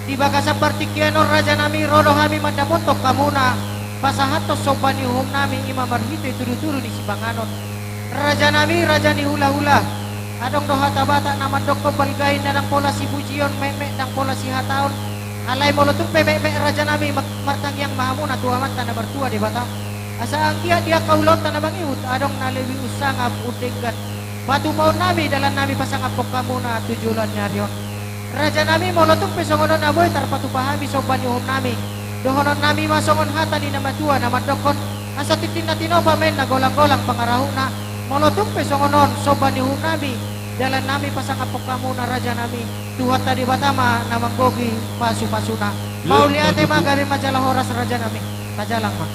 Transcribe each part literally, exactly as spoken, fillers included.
Di bagasan partingkian on, rajanami, ro do hami mandapothon hamuna pasahathon somba ni uhumnami, i ma marhite tudutudu ni sipanganon. Rajanami, raja ni hulahula, adong do hata Batak na mandokkon, balga i na ndang pola sipujion, metmet ndang pola sihataon. Alai molo tung pe metmet, rajanami, ma-, martangiang ma hamuna tu Amanta na martua Debata, asa anggiat di angka ulaonta na mangihut adong na lobi unsangap, undenggan patupaonnami, dalannami pasangaphon hamuna tu joloan ni ari on. Rajanami, molo tung pe songon on na boi tarpatupa hami somba ni uhumnami, dohononnami ma songon hata ni na matua na mandokkon: Asa tintin na tinopa ma inna, golanggolang pangarahutna. Molo tung pe songon on somba ni uhumnami, dalannami pasangaphon hamuna, rajanami, Tuhanta Debata ma na manggohi pasupasuna. Mauliate ma, gabe ma jala horas, rajanami. Tajalang ma.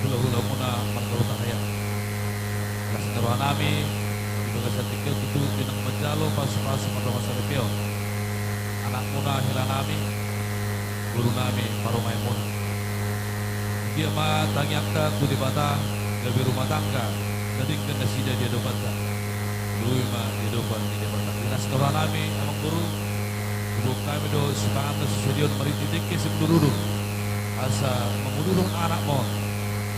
Hulahulamuna marga Hutahean. Las ni rohanami, di bagasan tingki on tutu, di na manjalo pasupasu mardongan saripeon. Anakmuna helanami, borunami parumaenmuna. Dia ma tangiangta tu Debata, gabe rumah tangga na denggan nasida di adopanta. Lului ma di adopan ni Debata. Di las ni rohanami, amangboru, diboan hami do sipanganon na so sadiaon marhite dengke simudurudur, asa mangudurhon anak ma on,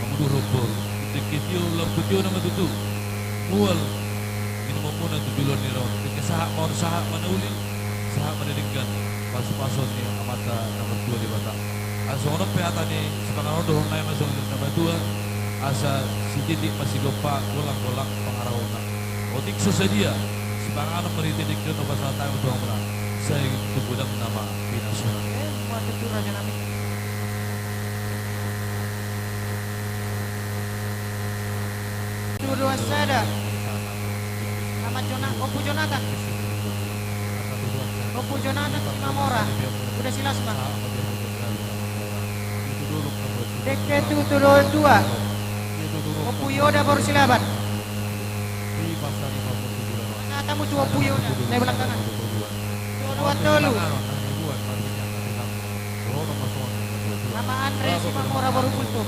mangudurhon boru. Dengke tio, lampu tio nama tutu. Mual minumonmuna tu joloan ni ari on. Dengke sahat ma on, sahat ma na uli, sahat ma na denggan pasupasuon ni Amanta na martua Debata. Asa songon on pe hata ni sipanganon, dohononnami ma songon i tu na matua: Asa sititik ma sigompa, golanggolang pangarahutna. Otik so sadia sipanganon marhite dengke on, hupasahat hami tu hamuna, sai tu godang nama pinasuna. Eh, ma tutu, rajanami. Tuduhan sada. Amat Jona-, Ompu Jonatan. Ompu Jonatan Simamora. Uda si las ma. Dengke tu tuduhan dua. Ompu Yoda Boru Silaban. Pasahat hamu tu Ompu Yoda, na di belakang. Tuduhan tolu. Ama Andre Simamora Boru Kultum.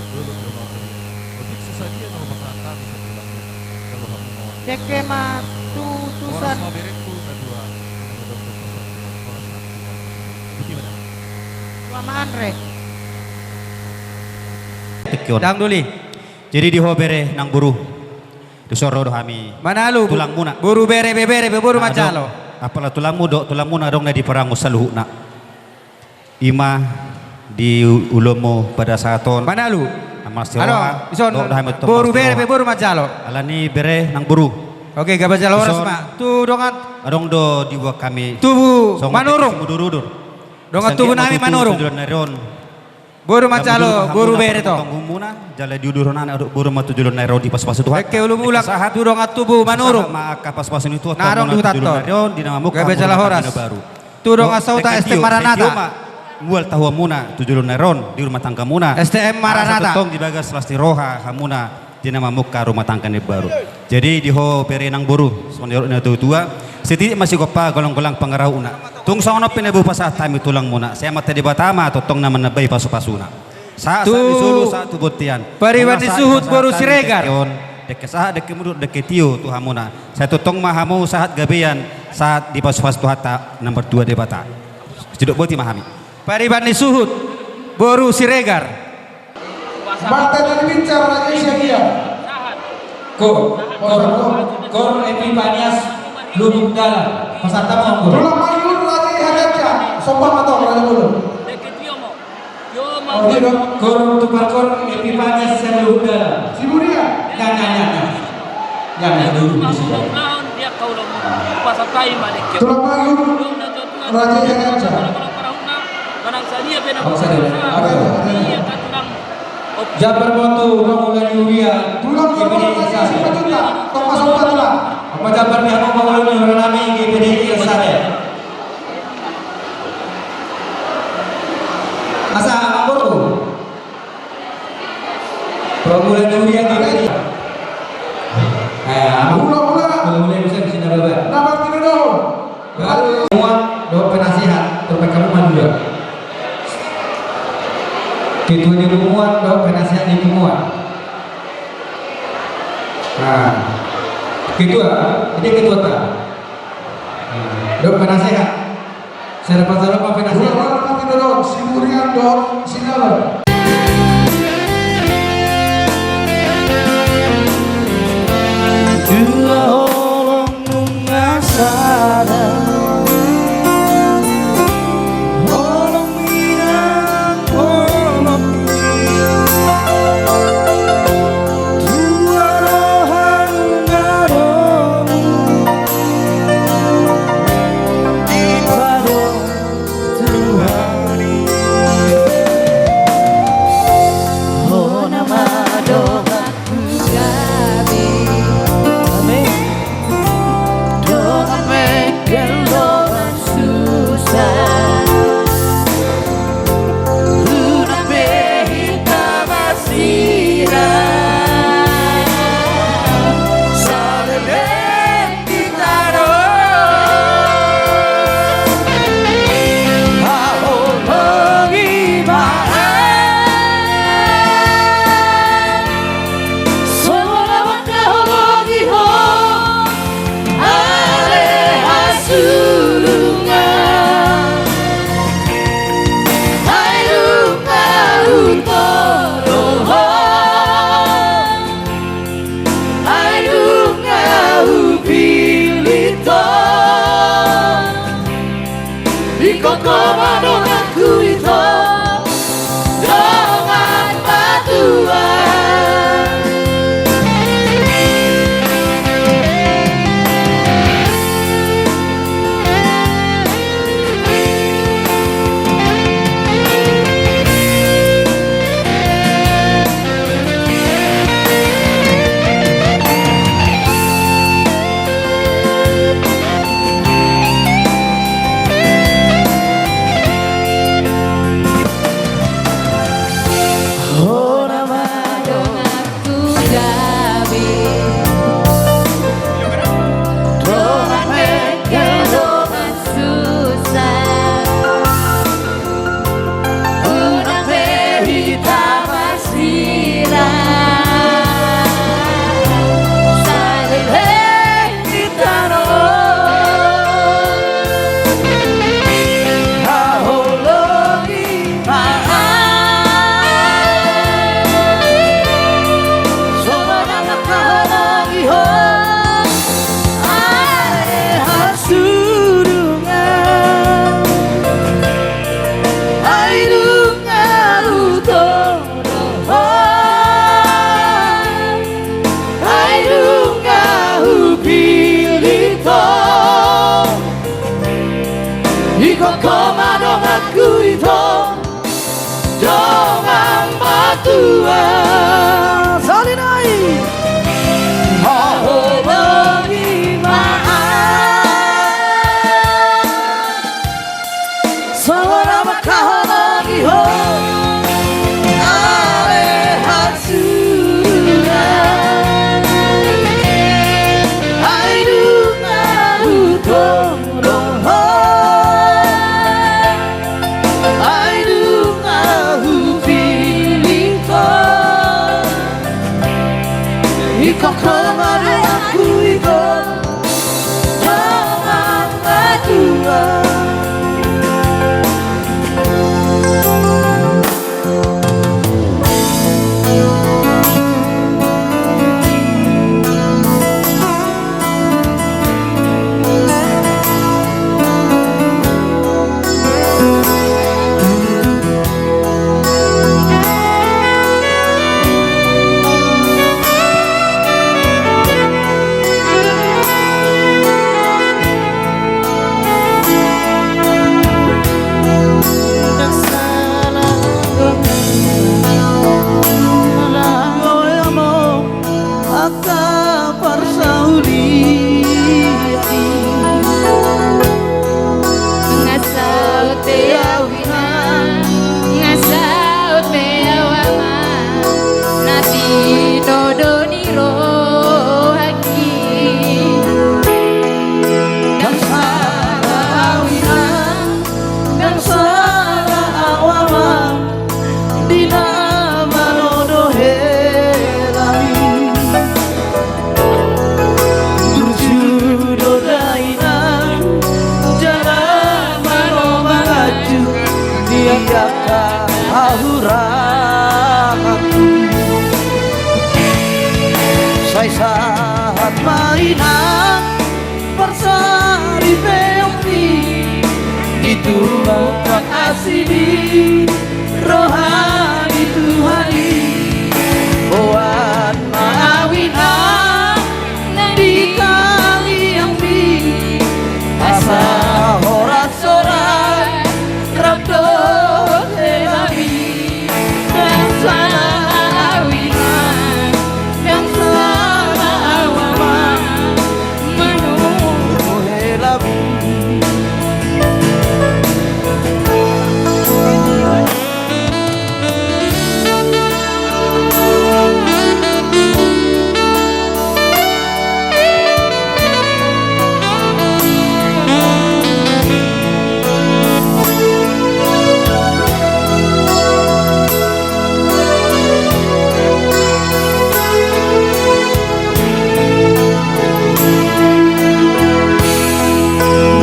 Dengke ma tu utusan. Tu Ama Andre. Ndang doli. Jadi di ho bere nang boru. Dison ro do hami. Manalu, tulangmuna. Boru, bere pe, bere pe, boru manjalo. Apala tulangmu dohot tulangmuna adong na di parangon saluhutna. I ma di ulaonmu pada saat on. Manalu. Dison, boru, bere pe, boru manjalo. Alani bere nang boru. Oke, gabe jala horas ma. Tu dongan. Adong do diboan hami. Tubu Manurung. Dongan tubu nami Manurung. Boru manjalo, boru bere tong. Jala diudurhon anak dohot boru ma tu joloan ni ari on, dipasupasu Tuhanta. Dengke uluan tu dongan tubu Manurung. Sahat ma angka pasupasu ni Tuhanta na adong di huta on. Gabe jala horas. Tu dongan sahuta S T M Maranatha. Mual tahuanmuna tu joloan ni ari on di rumah tanggamuna. S T M Maranatha. Asa tongtong di bagas las ni roha hamuna di na mamungka rumah tangga na imbaru. Jadi di ho bere nang boru, songon na nidok ni natuatua, sititik ma sigompa, golanggolang pangarahutna. Tung songon on pe na boi hupasahat hami tu tulangmuna, sai Amanta Debata ma tongtong na manambai pasupasuna. Sahat, sahat di solu, sahat tu bontean. Pariban ni suhut boru Siregar. Dengke sahat, dengke mudut, dengke tio tu hamuna. Sai tongtong ma hamu sahat gabean, sahat dipasupasu Tuhanta na martua Debata. Sidok boti ma hami. Pariban ni suhut boru Siregar. Mata dari bicara lagi sia dia. Kor, kor, kor Epipanias Lubuk Dalam. Pasahat hamu, kor. Tulang Mangihut lagi hajaja. Sombah ma tong, raja boru. Kor, tulang kor Epipanias Lubuk Dalam. Siburia. Nyan, nyan, nyan, nyan. Nyan, nyan, dulu di sini. Tulang Mangihut. Raja Jakarta. Jambar ma tu Mangulan Yuria. Tulang Jakarta, Jakarta, Jakarta. Apa jambar ni hamu Mangulan Yuria nami G P D I Sada. Asa, amangboru. Pemula dunia di Bali. Eh, apa? Pemula, pemula. Pemula bisa di sini, Bapak. Nama kita dong? Baru muat dohot penasehat, terpeka muat juga. Ketua di muat dohot penasehat di muat. Nah, ketua. Dia ketua ta. Dok, penasehat. Saya dapat salam, Pak Penasehat. Dua orang kami dorong, si Murian dohot si Dalan. Dua orang nunga sada. Orang Minang, orang Minang. Dua roha nunga domu. Di pado Tuhan i. Hona ma donganku gabe. Amin. Dongan mengkel dongan susah. Unang be hita marsirang. Saleleng hita do. Haholongi ma. Songon na mangkaholongi ho ale hasurungan. Ai nunga hutoro ho. Ai nunga hupillit ho. Ingkon ho ma donganku ito, dongan matua. Hona ma donganku gabe. Dongan mengkel dongan susah. Unang be hita marsirang. Saleleng hita do. Haholongi ma. Songon na mangkaholongi ho ale hasurungan. Ai nunga hutoro ho. Ai nunga hupillit ho. Ingkon ho ma donganku ito, dongan matua. Sahali nai. Haholongi ma. Songon na mangkaholongi ho ale hasurungan. Ai nunga hutoro ho. Ai nunga hupillit ho. Ingkon ho ma donganku ito, dongan matua. Asi ni roha ni Tuhan i, boan ma au inang nang di tangiangmi, asa horas-horas rap dohot helami. Ndang salah au inang, ndang salah au amang, manurut helami.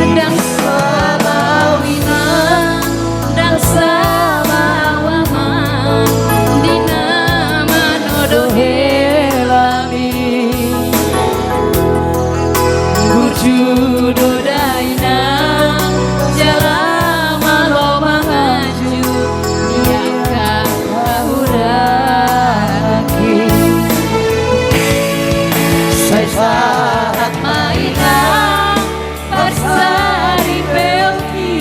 Ndang salah au inang, ndang salah au amang, di na manodo helami. Burju do da inang, jala malo mangaju, di angka hahurangi. Sai sahat ma inang, parsaripeonki,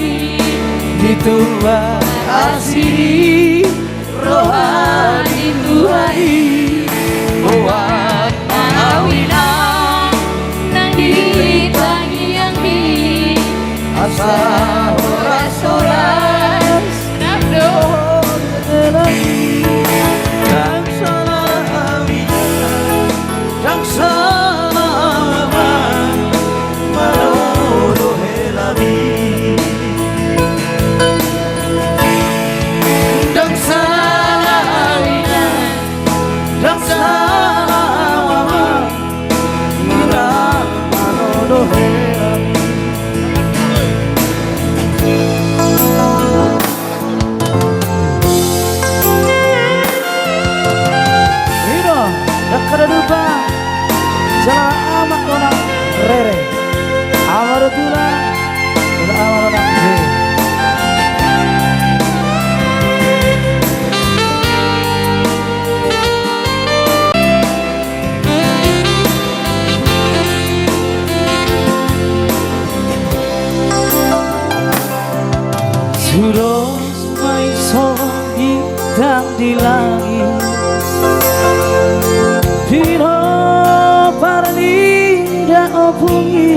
di tua asi ni roha ni Tuhan i, boan ma au inang nang di tangiangmi, asa horas-horas rap dohot helami. Ndang salah au inang, ndang salah au amang, manodo helami. Ndang salah au inang, ndang salah au amang, di na manodo helami. I do, dang kada lupa jala amak dongan rere. Ama do tulang, jala ama dongan rere. Sudos ma i songon bintang di langit, pinompar ni daompung i,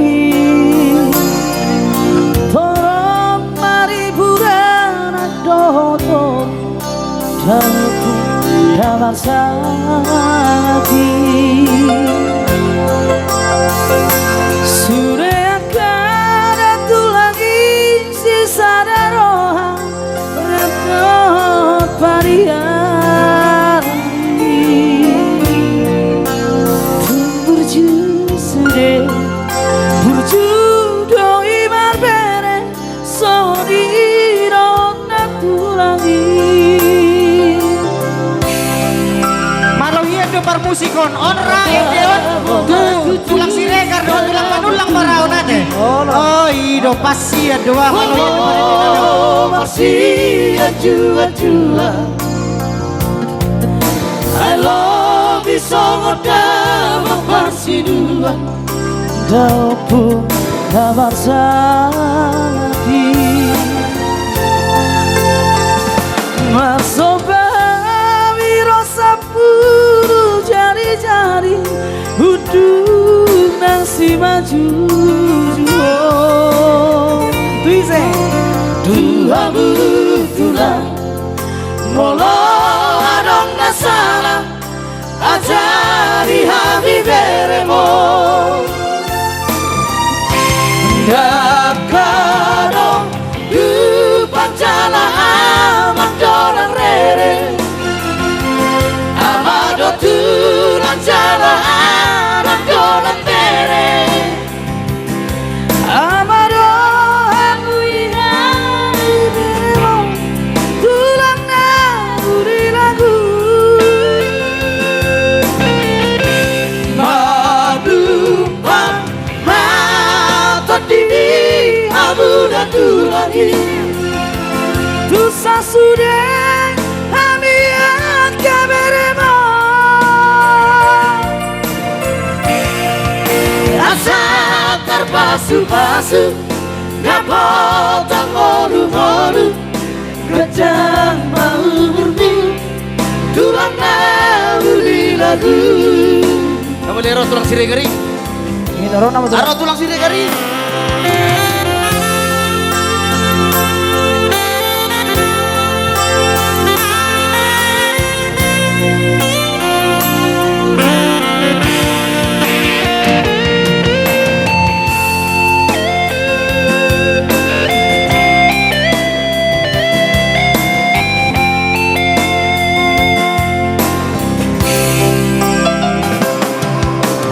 torop ma di buranak dohot daompung na marsangap i. Sude angka na tulang i sisada roha rap dohot pariaran i. Tung burju sude, burju do i marbere, songon i do na tulang i. Malohian do parmusik on, on ra ende on tu tulang Siregar dohot tulang Manullang ma ra on ate. Oh, i do pas sian do, ah, malohian do parmusik on. Marsian jua-jua. I love you songon damang parsiduan. Daompung na marsangap i. Marsomba hami ro sampulu jari-jari, unduk nang simanjujung on. Tu ise? Tu hamu tulang, molo adong na sala, ajari hami beremon. Ndang adong dumang jala amang dongan rere, ama do tulang jala anak dongan bere. Ama do hamu inang i beremon, tulang na hurilangu. Manumpang ma tondi ni hamu na tulang i. Sasude hami angka beremon, asa tarpasupasu, dapotan ngolu-ngolu, ganjang ma umurmu, tulang na uli lagu. Nama lero tulang Siregar i. Ini ro nama tulang. Aro tulang Siregar i.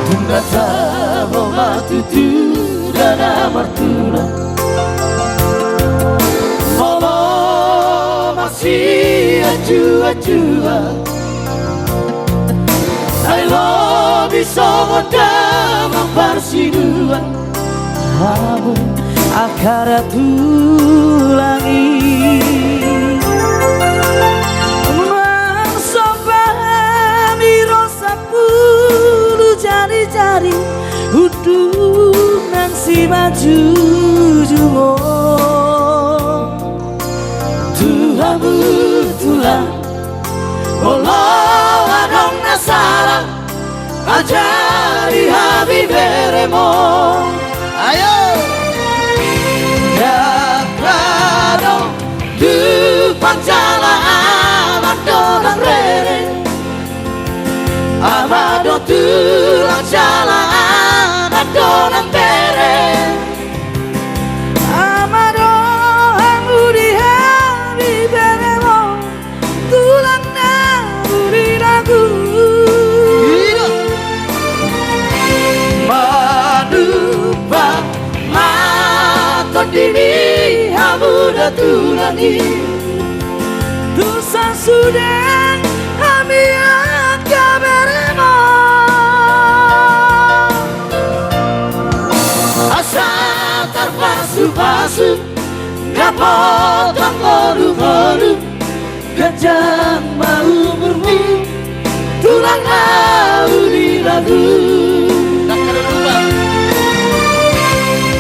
Tung ra tabo ma tutu da na martulang. Molo masianju-anjuan, ai lobi songon damang parsiduan. Hamu angka tulang i, marsomba hami ro sampulu jari-jari, unduk nang simanjujung on. Tu hamu tulang, molo adong na sala, ajari hami beremon. Ayo. Ndang adong dumpak jala amang do nang rere. Amang do tulang jala amang do nang bere. Amang do hamu di hami beremon, tulang na uli lagu. Manumpak ma tondimi hamu do tulang i. Tu sasude hami angka beremon, asa tarpasupasu, dapotan ngolu-ngolu, ganjang ma umurmu, tulang na uli lagu.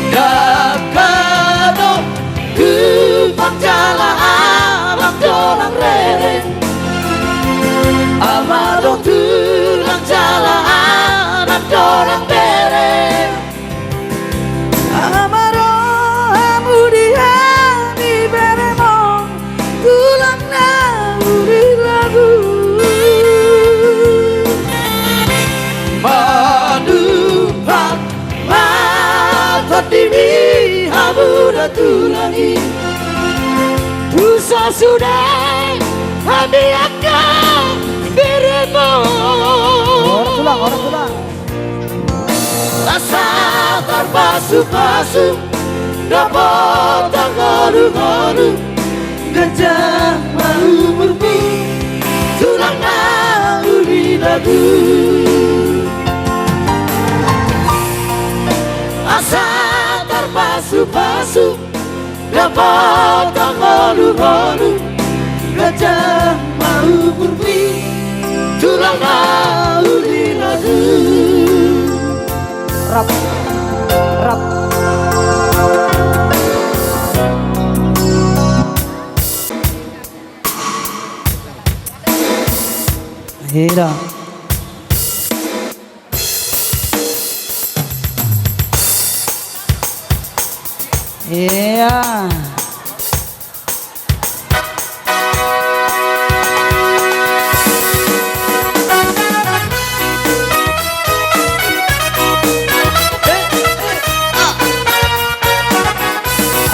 Ndang adong dumpak jala amang do nang rere. Amang do tulang jala amang do nang bere. Amang do hamu di hami beremon, tulang na uli lagu. Manumpak ma tondimi hamu do tulang i. Tu sasude hami angka beremon. Ora tulang, ora tulang. Asa tarpasupasu, dapotan ngolu-ngolu, ganjang ma umurmu, tulang na uli lagu. Asa tarpasupasu, dapotan ngolu-ngolu, ganjang ma umurmi, tulang na uli lagu. Rap. Rap. Hira. Ia.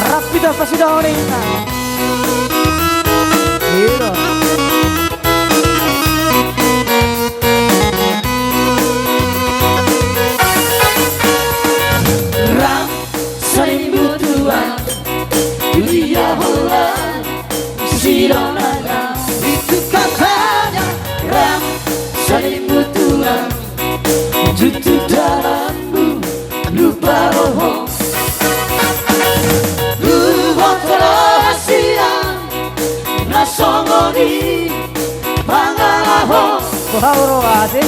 Rap hita pasidahon i. Hira. Rap salimbutuan, tu dia holan sidongan, itu katanya. Rap salimbutuan, tutu dalanmu lupa roham. Luhut roha sian Hau roha te.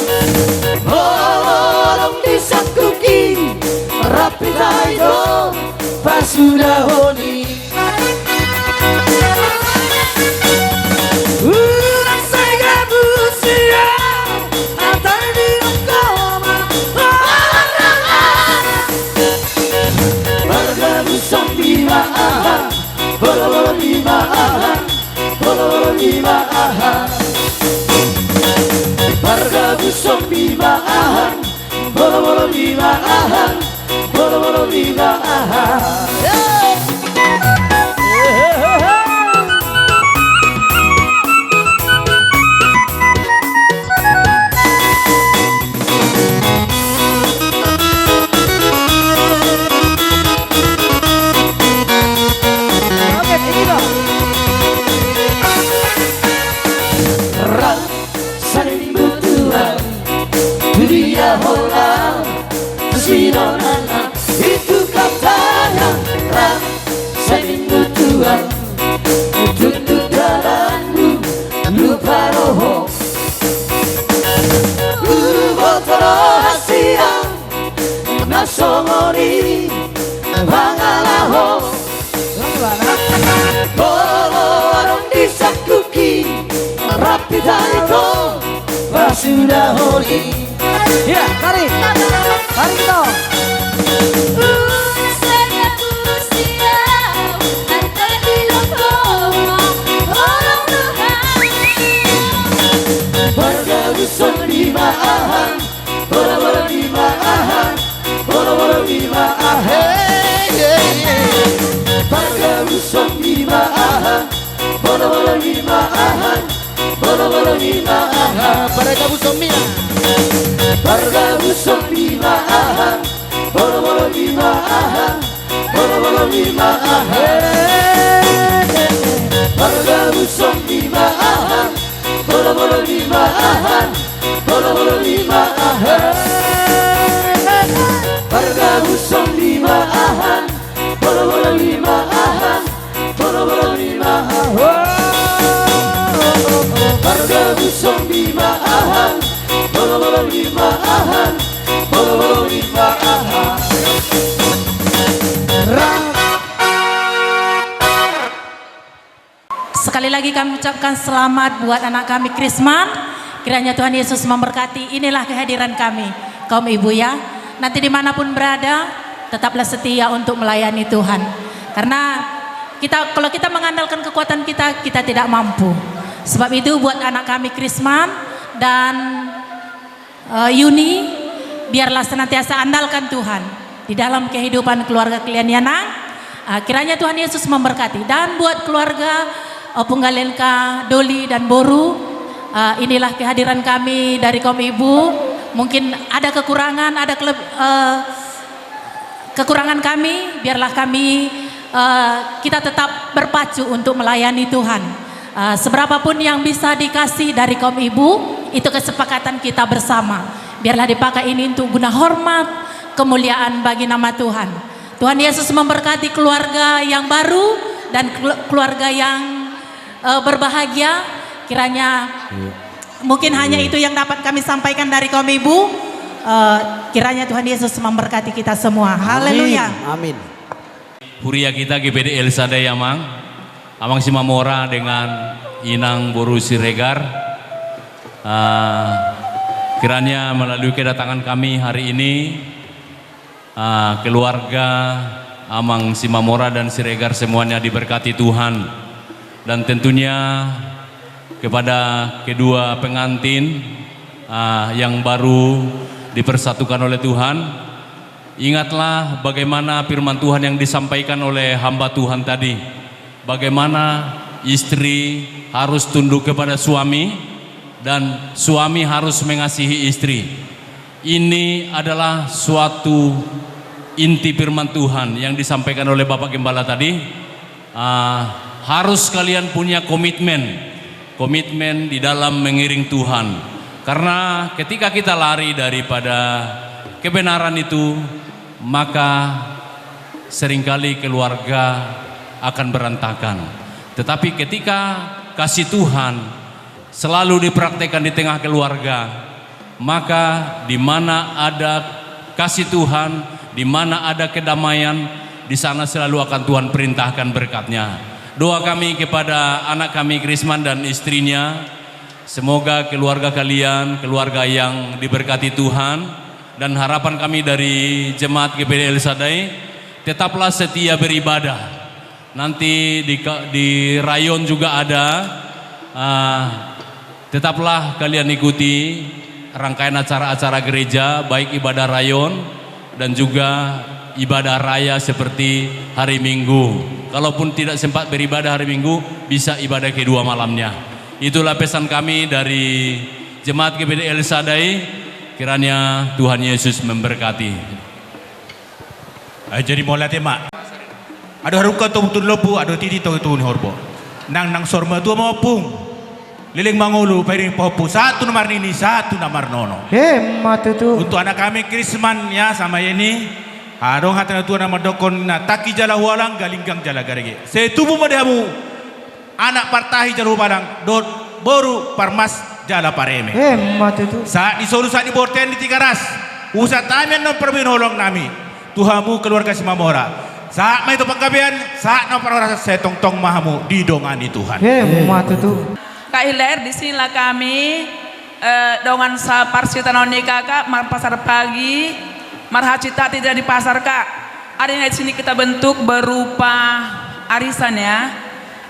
Molo adong di sangkuki, rap hita i do pasudahon i. Unang sai gabus ia, antar di rongkoma. Pargabuson i ma aha, bolobolo i ma aha, bolobolo i ma aha. Pargabuson i ma aha, bolobolo i ma aha, bolobolo i ma aha. Oke, tinggi dong. Rap saling berjuang, dunia holan, sidongan itu katanya. Rap saling berjuang, tuntut dalanmu, lupa roho. Huboto do hasian na songon i pangalaho. Molo adong di sangkuki, rap hita i do pasudahon i. Iya, tarik. Tarik, tarik, tarik. Pargabuson i ma aha, bolobolo i ma aha, bolobolo i ma aha. Pargabuson i ma aha, bolobolo i ma aha, bolobolo i ma aha. Pargabuson i ma aha, bolobolo i ma aha, bolobolo i ma aha. Pargabuson i ma aha, bolobolo i ma aha, bolobolo i ma aha. Pargabuson i ma aha, bolobolo i ma aha, bolobolo i ma aha. Pargabuson i ma aha, bolobolo i ma aha, bolobolo i ma aha. Sekali lagi kami ucapkan selamat buat anak kami Krisman. Kiranya Tuhan Yesus memberkati. Inilah kehadiran kami, kaum ibu ya. Nanti dimanapun berada, tetaplah setia untuk melayani Tuhan. Karena kita, kalau kita mengandalkan kekuatan kita, kita tidak mampu. Sebab itu buat anak kami Krisman dan eh, Yuni, biarlah senantiasa andalkan Tuhan di dalam kehidupan keluarga kalian ya, Nang. Eh, kiranya Tuhan Yesus memberkati. Dan buat keluarga, eh, Punggalelka, Doli, dan Boru, eh, inilah kehadiran kami dari kaum ibu. Mungkin ada kekurangan, ada keleb-, eh, kekurangan kami, biarlah kami, eh, kita tetap berpacu untuk melayani Tuhan. Eh, seberapapun yang bisa dikasih dari kaum ibu, itu kesepakatan kita bersama. Biarlah dipakai ini untuk guna hormat, kemuliaan bagi nama Tuhan. Tuhan Yesus memberkati keluarga yang baru dan kelu-, keluarga yang eh, berbahagia. Kiranya, iya, mungkin hanya, iya, itu yang dapat kami sampaikan dari kaum ibu. Eh, kiranya Tuhan Yesus memberkati kita semua. Amin. Haleluya. Amin. Huria kita G P D El Sadai, Amang. Amang Simamora dengan Inang Boru Siregar. Eh, kiranya melalui kedatangan kami hari ini, ah, keluarga Amang Simamora dan Siregar semuanya diberkati Tuhan. Dan tentunya kepada kedua pengantin, ah, yang baru dipersatukan oleh Tuhan, ingatlah bagaimana firman Tuhan yang disampaikan oleh hamba Tuhan tadi. Bagaimana istri harus tunduk kepada suami dan suami harus mengasihi istri. Ini adalah suatu inti firman Tuhan yang disampaikan oleh Bapak Gembala tadi. Ah, harus kalian punya komitmen, komitmen di dalam mengiring Tuhan. Karena ketika kita lari daripada kebenaran itu, maka seringkali keluarga akan berantakan. Tetapi ketika kasih Tuhan, selalu dipraktekkan di tengah keluarga, maka di mana ada kasih Tuhan, di mana ada kedamaian, di sana selalu akan Tuhan perintahkan berkat-Nya. Doa kami kepada anak kami Krisman dan istrinya, semoga keluarga kalian keluarga yang diberkati Tuhan, dan harapan kami dari Jemaat G P D El Sadai, tetaplah setia beribadah. Nanti di, di rayon juga ada, ah, tetaplah kalian ikuti rangkaian acara-acara gereja, baik ibadah rayon dan juga ibadah raya seperti hari Minggu. Kalaupun tidak sempat beribadah hari Minggu, bisa ibadah kedua malamnya. Itulah pesan kami dari Jemaat G P D El Sadai. Kiranya Tuhan Yesus memberkati. Ai jadi mauliate ma. Adong harungka togu tu lombu, adong titi togu tu horbo. Nang nang saur matua ma ompung. Leleng mangolu, pairing pahompu, sahat tu na marnini, sahat tu na marnono. Emma tutu. Untuk anak kami Krisman ya sama ini. Adong hata na tua na mandokkon na tangki jala hualang, galinggang jala garege. Sai tubu ma di hamu anak partahi jala hubalang, dohot boru parmas jala pareme. Emma tutu. Sahat ni solu, sahat ni bontean di Tigaras, husahat hami annon parbue holong nami tu hamu keluarga Simamora. Sahat ma i tu panggabean, sahat na parhorasan, sai tongtong ma hamu didongani Tuhan. Emma tutu. Kak Hilair, di sinilah kami, eh, dongan saparsihutanhon ni kakak, marpasar pagi, marhacita tidak di pasar, Kak. Hari ini di sini kita bentuk berupa arisan ya,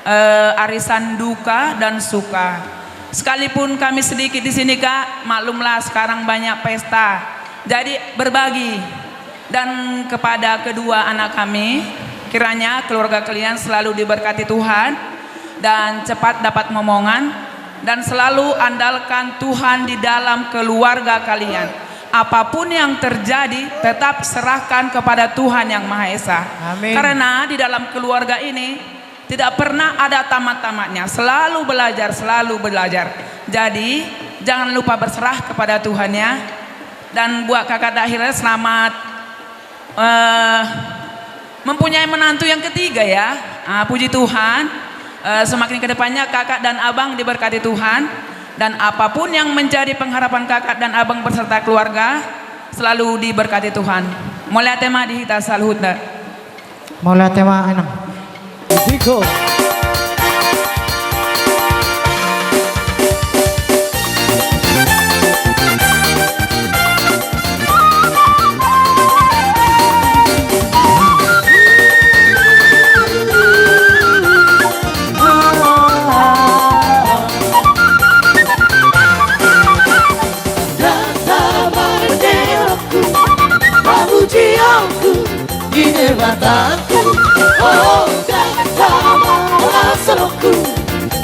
eh, arisan duka dan suka. Sekalipun kami sedikit di sini, Kak, maklumlah sekarang banyak pesta. Jadi berbagi. Dan kepada kedua anak kami, kiranya keluarga kalian selalu diberkati Tuhan dan cepat dapat momongan, dan selalu andalkan Tuhan di dalam keluarga kalian. Apapun yang terjadi, tetap serahkan kepada Tuhan Yang Maha Esa. Amin. Karena di dalam keluarga ini tidak pernah ada tamat-tamatnya, selalu belajar, selalu belajar. Jadi, jangan lupa berserah kepada Tuhan ya. Dan buat kakak Dahil, selamat, eh, mempunyai menantu yang ketiga ya. Ah, puji Tuhan. Eh, semakin ke depannya kakak dan abang diberkati Tuhan. Dan apapun yang menjadi pengharapan kakak dan abang beserta keluarga, selalu diberkati Tuhan. Mauliate ma di hita saluhutna. Mauliate ma, Inang. Diko. Data mardeokku, pamujionku di Debatangku, oh, data marasonku,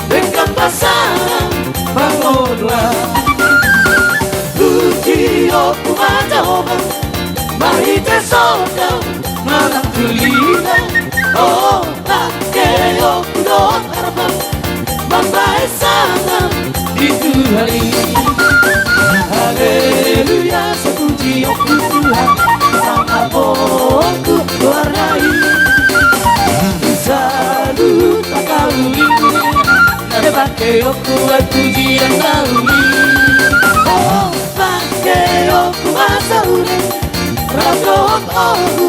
dengkan basana mangoluan. Pujionku ma Jahowa, marhite soldau manang tulidan, oh, tangke, oh, dohot arba, mambahen sangap di Tuhan i. Haleluya, sai pujionku Tuhan, sangap ma goarna i. Saluhut angka uli, na dipangkeonku ai pujion na uli. Oh, pangkeonku ma saulun, rap dohot ohu,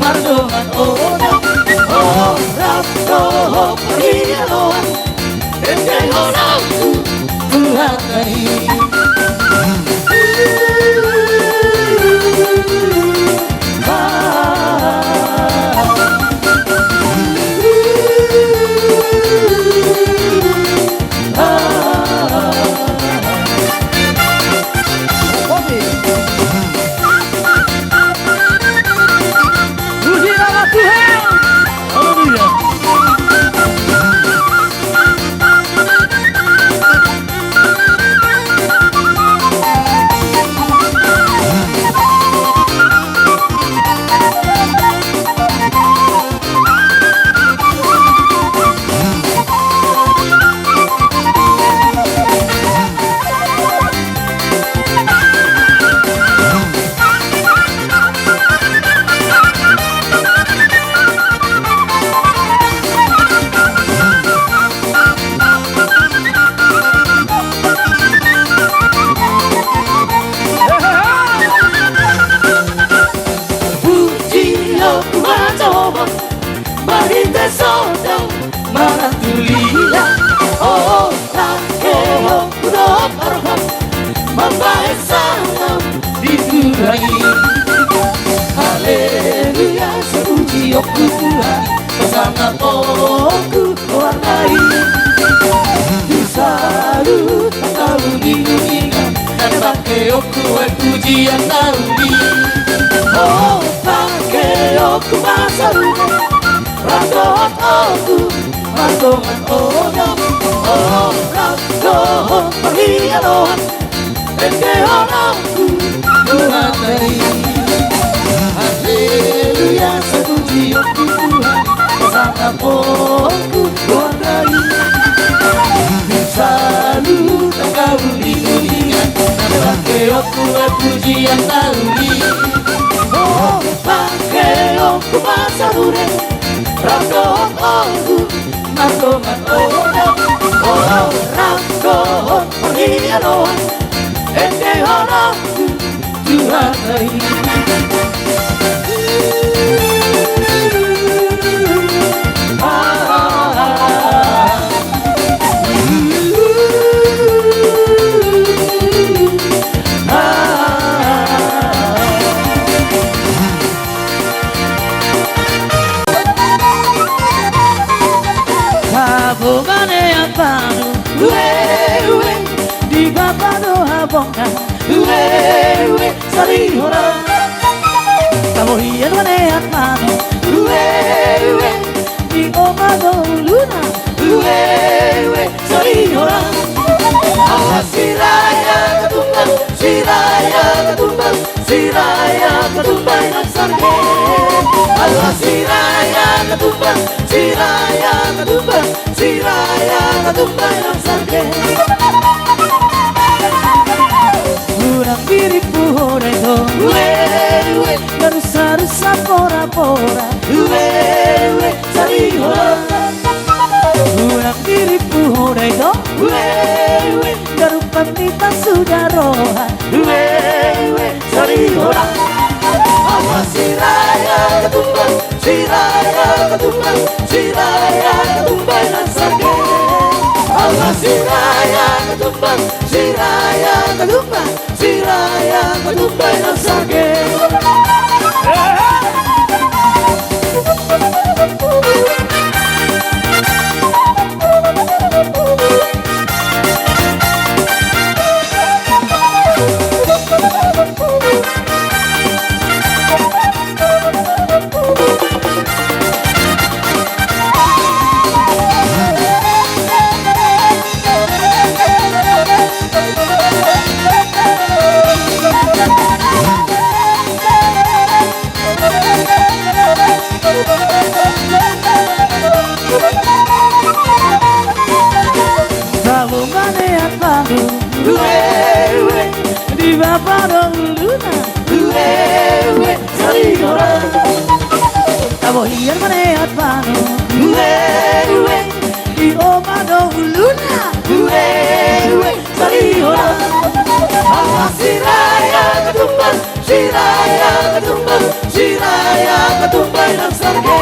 mardongan oda, oh, rap dohot parjaloon, ende holongku Tuhan nami. Coba marhite soda maratulia, o, rangkehon dohot roham mambahen sangap di Tuhan i. Haleluya, sai pujion tu Tuhan, pasangap oku goarna i. Di saluhut angka uninguningan, na pangkeonku ai pujian na uli. O, pangkeonku ma sarude, rap dohot ohu, mardongan odom, o, rap dohot parhialoan, pangkeonku tu Tuhanta i. Haleluya, sai pujion tu Tuhan, pasangap oku goarna i. Di saluhut angka uninguningan, na pangkeonku ai pujian na uli. O, pangkeonku ma sarude, rap dohot ohu, mardongan odom, o, rap dohot parhialoan, pangkeonku tu Tuhanta i. Habongan eat panu, ue, ue, di bapa do habongan, ue, ue, sarihoran. Tabo hian ma eat panu, ue, ue, di oma do uluna, ue, ue, sarihoran. Ala Siraja Katumbang, Siraja Katumbang, Siraja Katumbang na sarge. Ala Siraja Katumbang, Siraja Katumbang, Siraja Katumbang na sarge. Unang dirimpu ho da ito, ue, ue, garusarusa porapora, ue, ue, sarihoran. Unang dirimpu ho da ito, ue, ue, garupan ni pasuda roha, ue, ue, sarihoran. Ala Siraja Katumbang, Siraja Katumbang, Siraja Katumbang na sarge. Ala Siraja Katumbang, Siraja Katumbang, Siraja Katumbang na sarge. Tabo ma eat panu, ue, ue, di bapa do uluna, ue, ue, sarihoran. Tabo hian ma eat panu, ue, ue, di oma do uluna, ue, ue, sarihoran. Ala Siraja Katumbang, Siraja Katumbang, Siraja Katumbang na sarge.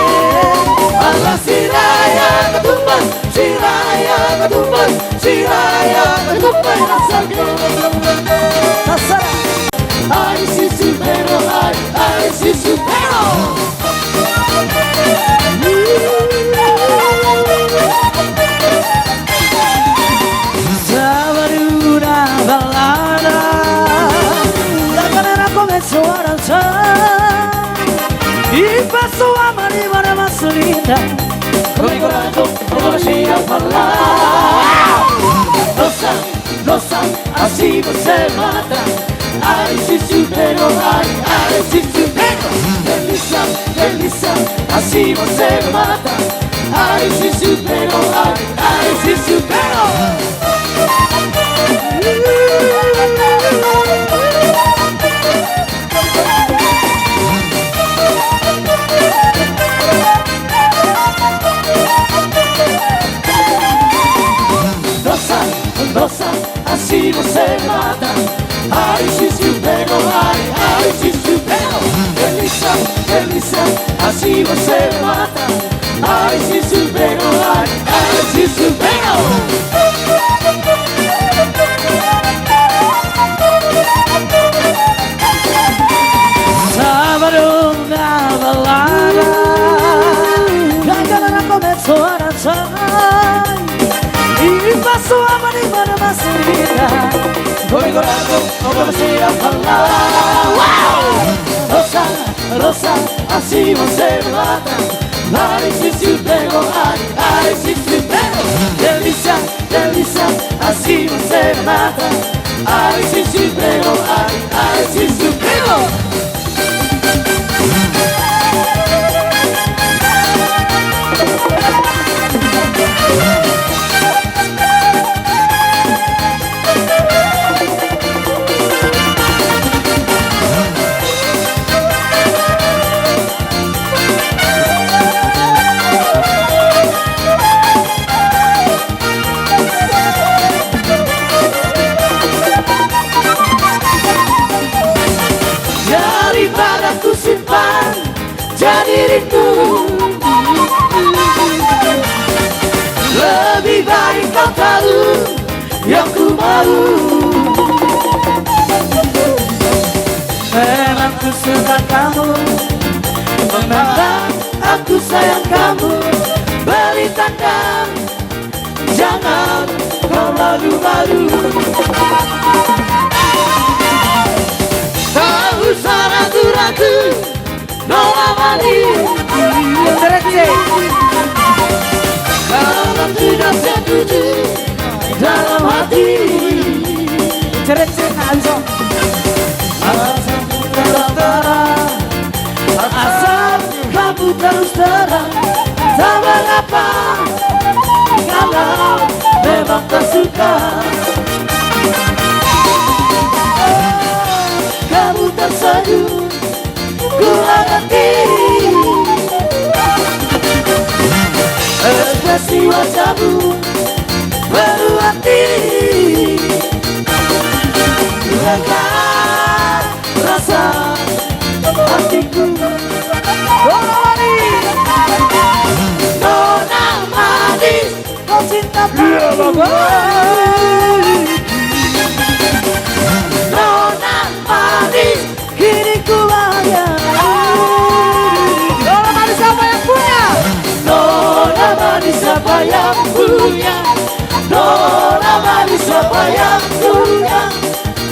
Ala Siraja Katumbang, Siraja Katumbang, Siraja Katumbang na sarge. Sasara. Ai si Supero, ai, ai si Supero. Sabaruna balada, laga na komeso arasa. Ipaso amari mana masulinda. Komi korato, komi siapa lah. Dosa. Dosa, asi bosemata. Ai si Supero, ai, ai si Supero. Elisa, Elisa, asi bosemata. Ai si Supero, ai, ai si Supero. Dosa, dosa, asi bosemata. Ai si Supero, ai, ai si Supero. Elisa, Elisa, asi Semata, ai sisu bego, ai, ai sisu bego. Sabadong na balada, gagana na komet soara sai. Ipas suama di mana masih rita. Koi gorako, oka masih apala. Wow! Rosa, Rosa, asi mose mata. Ai sisu bego, ai, ai sisu bego. Delisa, Delisa, asi mose mata. Ai sisu bego, ai, ai sisu bego. Daripada kusimpan jadi rindu, lebih baik kau tahu yang ku mau. Memang ku suka kamu, memang aku sayang kamu. Beri tanda, jangan kau malu-malu. Tak usah ragu-ragu, nona mani. Yang derek, cek. Kalau tidak setuju dalam hati. Cerek, cek, nah, langsung. Asal terang-terang, asal kamu terus terang, tak mengapa kalau memang tak suka. Kamu tersenyum, ku mengerti. Ekspresi wajahmu penuh arti. Lega rasa hatiku. Nona manis. Nona manis. Kau cinta padaku. Iya, Bang. Nona manis, kini ku bahagia. Nona manis siapa yang punya? Nona manis siapa yang punya? Nona manis siapa yang punya?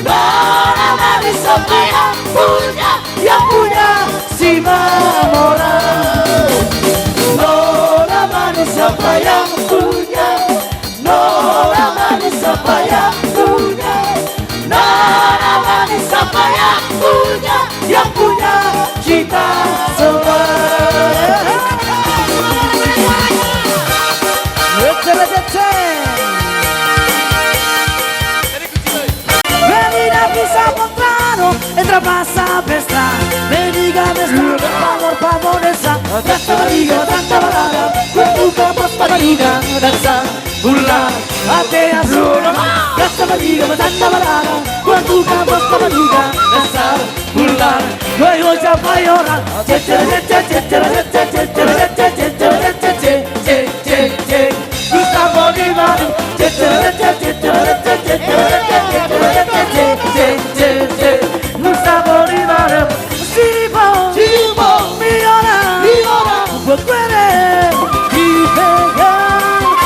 Nona manis siapa yang punya? Yang punya si Mamora. Nona manis siapa yang punya? Nona manis siapa yang punya? Nona manis siapa yang punya? Yang punya cinta semua. Veni da qui siamo lontano e trapassa per strada, vedi che mi sta per amor, per amore sa, tanta fatica, tanta barata, quanto che posso fatica, danza, bulla, a te a sola, tanta fatica, tanta barata, quanto che posso fatica, danza, bulla, voi ho già fai ora, cecere, cecere, cecere, cecere, cecere, cecere, cecere, cecere, cecere, cecere, cecere, Gustavo Di Maio, Gustavo Di Maio, Siripo, Siripo, Viola, Viola, Guaguere, Ipega,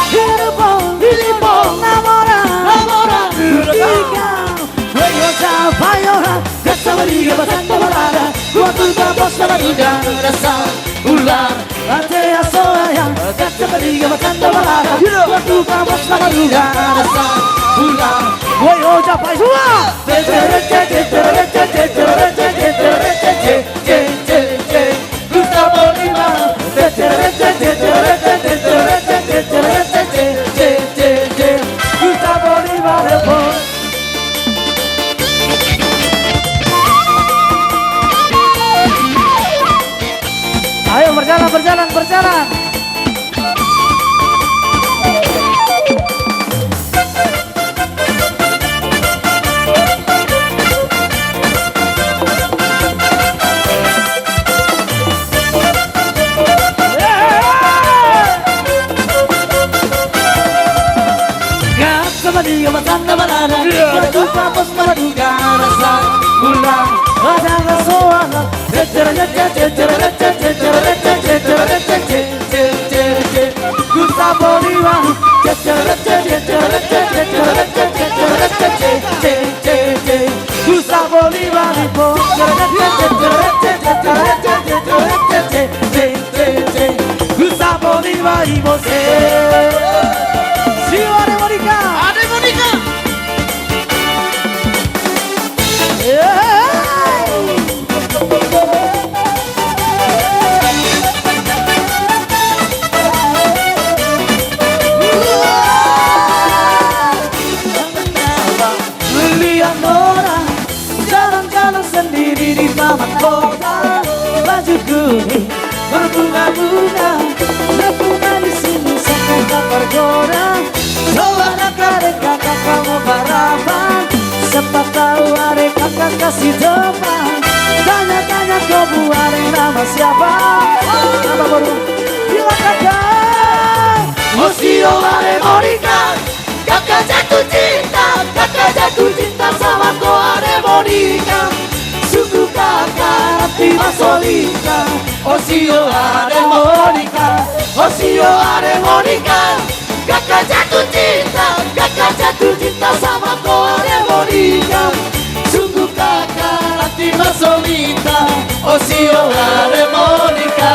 Filipo, Filipo, Namora, Namora, Ika, Guaiosa, Viola, Gasta Maria, Basanta Balada, Guatuta, Bosta Maruga, Rasa, Ula, Atea soaya, tanta fatica ma tanta barata, quanto che posso fatica, danza, bulla. Voi ho già fai sua! Gustavo Di Maio, Gustavo Di Maio, Ayo, berjalan, berjalan, berjalan. Iya. Jatuh kapos maraduga rasa ulang. Ada rasa ulang. Gustavo Lima. Gustavo Lima. Gustavo Lima. Siu harmonika. Lihat orang jalan-jalan sendiri di taman kota, baju kuning berbunga-bunga, lembungan di sini sampai tak tergoda. Coba kakak-kakak kamu barapan, siapa tahu ada kakak kasih depan. Tanya-tanya kau buat nama siapa? Nama baru. Bilang kakak. Osio are Monika. Kakak jatuh cinta, kakak jatuh cinta sama ko are Monika. Sungguh kakak rati masolika. Osio are Monika, osio are Monika. Kakak jatuh cinta, kakak jatuh cinta sama ko are Monika. Sungguh kakak rati masolika. Osio are Monika.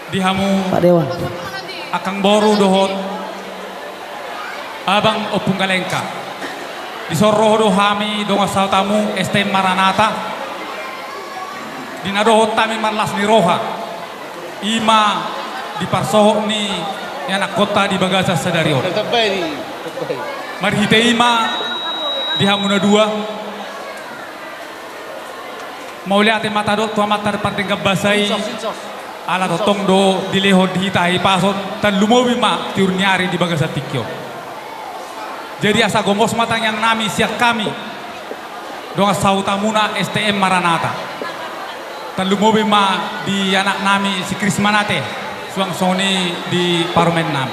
Di hamu, Pak Dewan, angkang boru dohot abang Ompung Galengka. Dison ro do hami dongan sahuta mu S T M Maranatha. Di na dohot hami marlas ni roha. Ima di parsohot ni anakkonta di bagasan sadari on. Marhite ima di hamu na dua. Mauliate ma tadok tu amanta pardenggan basa i. Ala tongtong do dilehon di hita hahipason, tarlumobi ma tiur ni ari di bagasan tingki on. Jadi asa gomos ma tangiang nami sian hami dongan sahuta muna S T M Maranatha. Tarlumobi ma di anak nami si Krismanate, suang songon i di parumaen nami.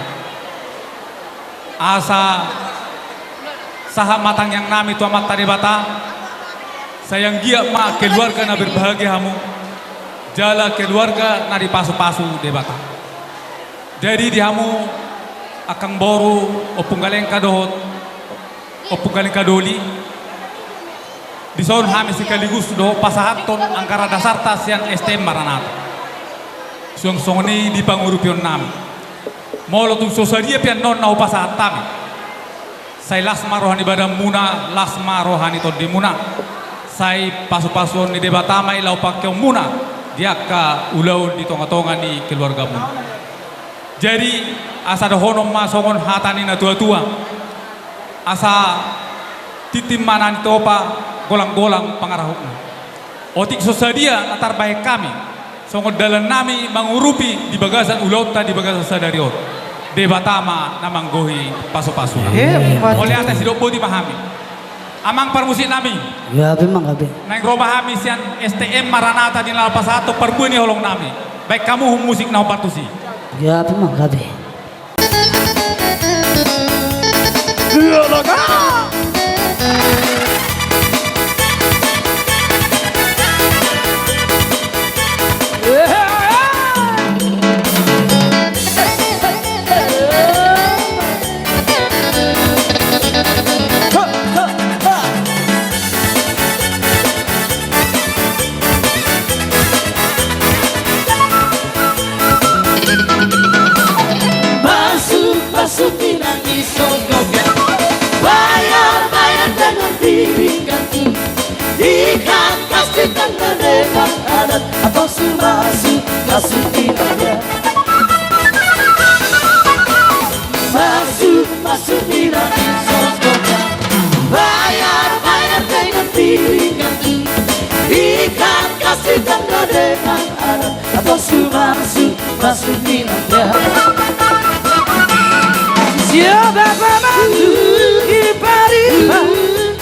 Asa sahat ma tangiang nami tu Amanta Debata, sai anggiat ma keluarga na berbahagia hamu, jala keluarga na dipasupasu Debata. Jadi di hamu angkang boru, Ompung Galengka dohot Ompung Galengka doli, dison hami sekaligus dohot pasahathon anggaran dasarta sian S T M Maranatha. Suang songon i di pangurupion nami. Molo tung so sadia pe annon na hupasahat hami, sai las ma roha ni badanmuna, las ma roha ni tondimuna. Sai pasupasuon ni Debata ma i laho pangkeonmuna di angka ulaon di tongatonga ni keluargamuna. Jadi asa dohonon ma songon hata ni natuatua, asa tintin ma na nitopa, golanggolang pangarahutna. Otik so sadia na tarbahen hami songon dalan nami mangurupi di bagasan ulaonta di bagasan sadari on, Debata ma na manggohi pasupasu. Mauliate sidok boti ma hami. Amang parmusik nami. Gabe ma gabe. Naeng ro ma hami sian S T M Maranatha di na pasahathon parbue ni holong nami. Baen hamu musik na hombar tusi. Gabe ma gabe. Masuk, masuk, pinang di sogokan. Bayar, bayar dengan piring gantung. Ikan kasih tanda depan adat atau sumasu, masu pinang. Masuk, masuk di dalam sogokan. Bayar, bayar dengan piring gantung. Ikan kasih tanda depan adat atau sumasu, masu pinang. Siapa pembantu ipar-ipar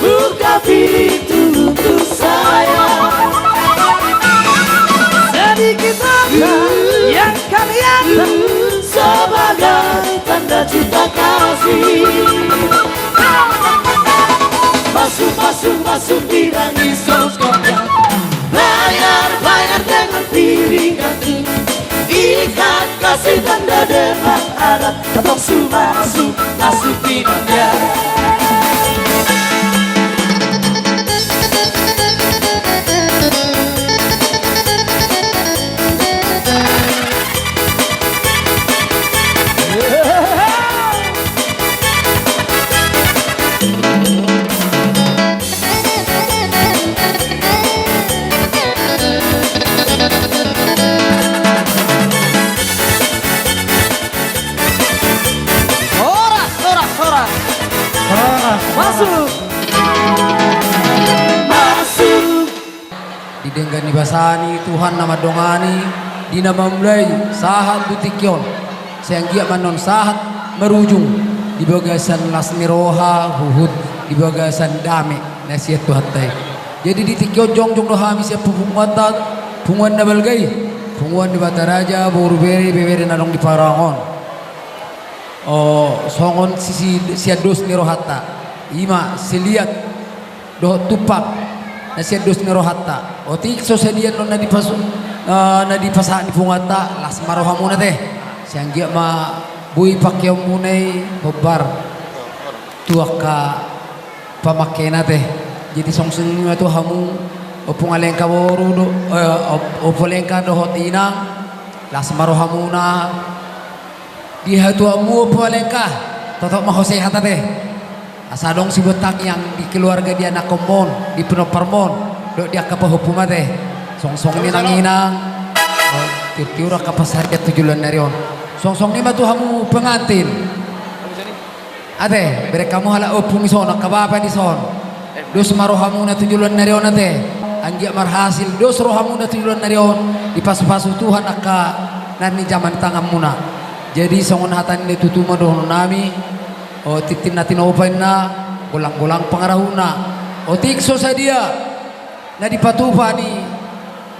buka pintu untuk saya. Sedikit apa yang kami antar. Sebagai Cinta kasih. Masuk, masuk, masuk, bilang Yesus kau. Bayar, bayar dengan piring ganti. Ikat kasih tanda dengan adat. Tong su masuk, masuk di dunia. Horas, horas, horas. Horas, horas. Masuk. Masuk. Di denggan ni basa ni Tuhan na mandongani, di na mamulai sahat tu tingki on, sai anggiat ma annon sahat marujung di bagasan las ni roha, huhut di bagasan dame na sian Tuhanta i. Jadi di tingki on jongjong do hami sian punguanta, punguan na balga i, punguan ni Bataraja, boru, bere, ibebere na adong di Parang on. O, songon si, si, sian dos ni rohanta, i ma seliat dohot tumpak na sian dos ni rohanta. Otik so sadia annon na dipasu-, eh, na dipasahat ni punguanta, las ma rohamuna te. Sai anggiat ma boi pangkeonmuna i hombar tu angka pamangkena te. Jadi songon i ma tu hamu, Ompung Alengka boru do-, eh, Op-, Ompung Alengka dohot inang, las ma rohamuna. Di hatuaonmu, Ompung Alengka, totop ma ho sehat ate. Asa adong sibuat tangiang di keluarga, di anakkonmon, di pinomparmon, dohot di angka pahompum ate. Songon i nang inang, tiur-tiur angka pansarian tu joloan ni ari on. Songon i ma tu hamu pengantin. Ate, bereng hamu halak ompung dison, angka bapa dison. Dos ma rohamuna tu joloan ni ari on ate. Anggiat marhasil dos rohamuna tu joloan ni ari on, dipasu-pasu Tuhan angka na nijaman ni tanganmuna. Jadi songon hata ni natuatua ma dohononnami, o, tintin na tinopa inna, golang-golang pangarahutna. Otik so sadia na dipatupa ni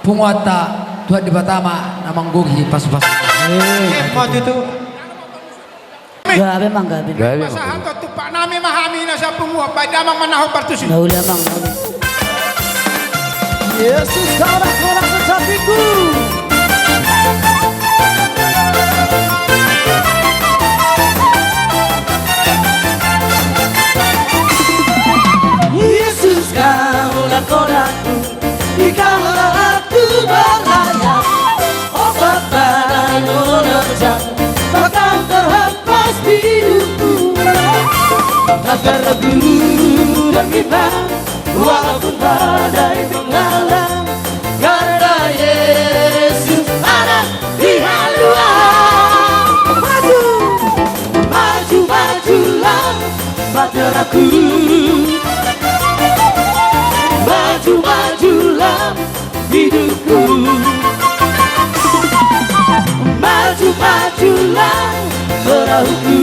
punguanta, Tuhan Debata ma na manggohi pasu-pasu. Eh, eh, maju tu. Gabe, Amang, gabe. Gabe, Amang. Pasahat tu tumpak nami ma hami na sapunguan, baen damang ma na hombar tusi. Na uli, Amang, na uli. Yesus, kau ras, kau ras, sejatiku. Yesus, kau ras, kau ras, di kala aku berlayar, opat badai menerjang, tak akan terhempas hidupku. Tak ragu dan bimbang, walaupun badai menghalang, karena Yesus ada di haluan. Maju, maju, majulah, saudaraku. Maju, majulah, hidupku. Maju, majulah, perahuku.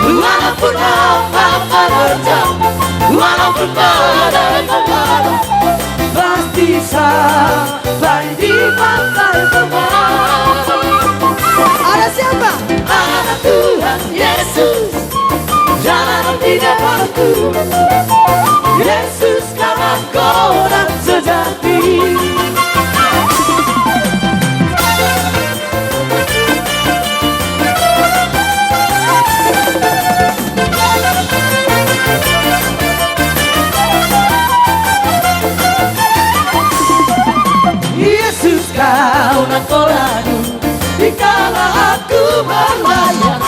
Walaupun ombak menerjang, walaupun badai menghalang, pasti sampai di pantai berlalu. Ada siapa? Ada Tuhan Yesus, jalan di depanku. Yesus, kau ras, kau ras, sejati. Yesus, kau nangkin aku di kala aku berlayar,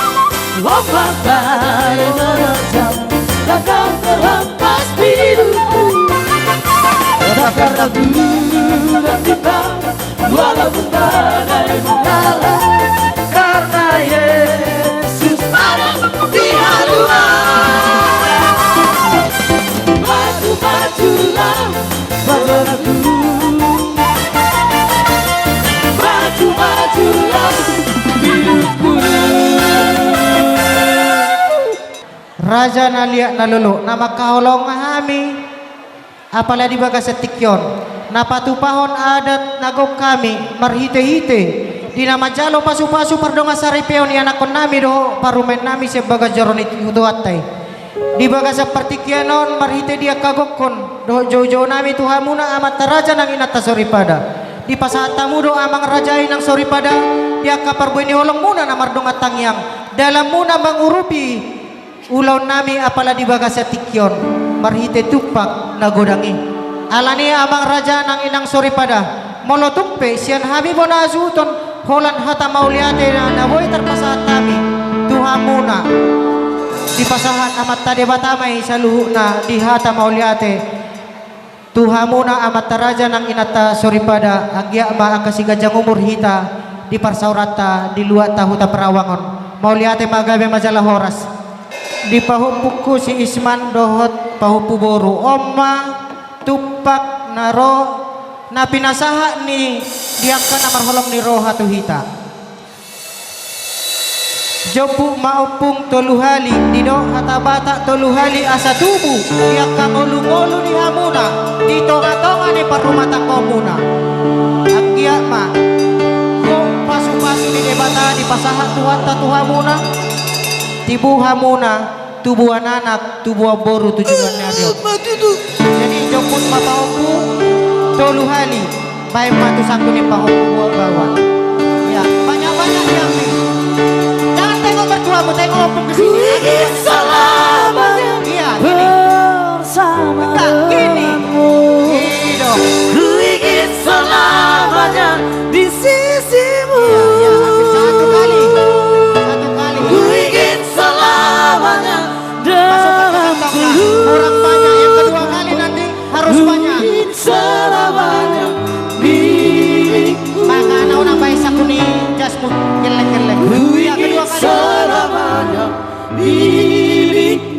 ombak badai menerjang, tak akan terhempas hidupku. Tak ragu dan bimbang, walaupun badai menghalang, karena Yesus ada di haluan. Maju, majulah, saudaraku. Maju, majulah, hidupku. Raja na liat na lolo, na mangkaholongi hami, apala di bagasan tingki on, na patupahon adat na gok hami, marhite-hite Di na manjalo pasupasu pardongansaripeon ianakkonnami dohot parumaennami sian bagas joro ni Tuhanta i. Di bagasan partingkian on marhite di angka gokhon dohot joujounami tu hamuna amanta raja nang inanta soripada. Dipasahat hamu do amang raja i nang soripada di angka parbue ni holongmuna na mardongan tangiang, dalanmuna mangurupi ulaonnami apala di bagasan tingki on marhite tumpak na godang i. Alani i amang raja nang inang soripada, molo tung pe sian hami bona hasuhuton holan hata mauliate na, na boi tarpasahat hami tu hamuna, dipasahat Amanta Debata ma i saluhutna di hata mauliate tu hamuna amanta raja nang inanta soripada, anggiat ma angka siganjang umur hita di parsaoranta di luat ta huta Perawang on. Mauliate ma, gabe ma jala horas. Di pahompungku si Isman dohot pahompu boru, on ma tumpak na ro na pinasahat ni di angka na marholong ni roha tu hita. Jomput ma ompung tolu hali, didok hata Batak tolu hali asa tubu di angka ngolungolu ni hamuna, di tongatonga ni parrumatanggaonmuna. Anggiat ma gok pasupasu ni Debata dipasahat Tuhanta tu hamuna, tibu hamuna, tubuan anak, tubuan boru tu joloan ni ari on. Jadi jomput ma pahompu tolu hali, baen ma tu sangku ni pahompu boa baoa. Ya, banyak-banyak diambil. Jangan tengok mertuamu, tengok ompung ke sini. Iya, gini. Enggak, gini. Gini dong. Iya, iya, ambil satu kali. Satu kali. Masukkan ke kantong, nah. Kurang banyak, yang kedua kali nanti harus banyak. Maka na unang baen sangku ni jasmu, kelleng-kelleng. Yang kedua kali.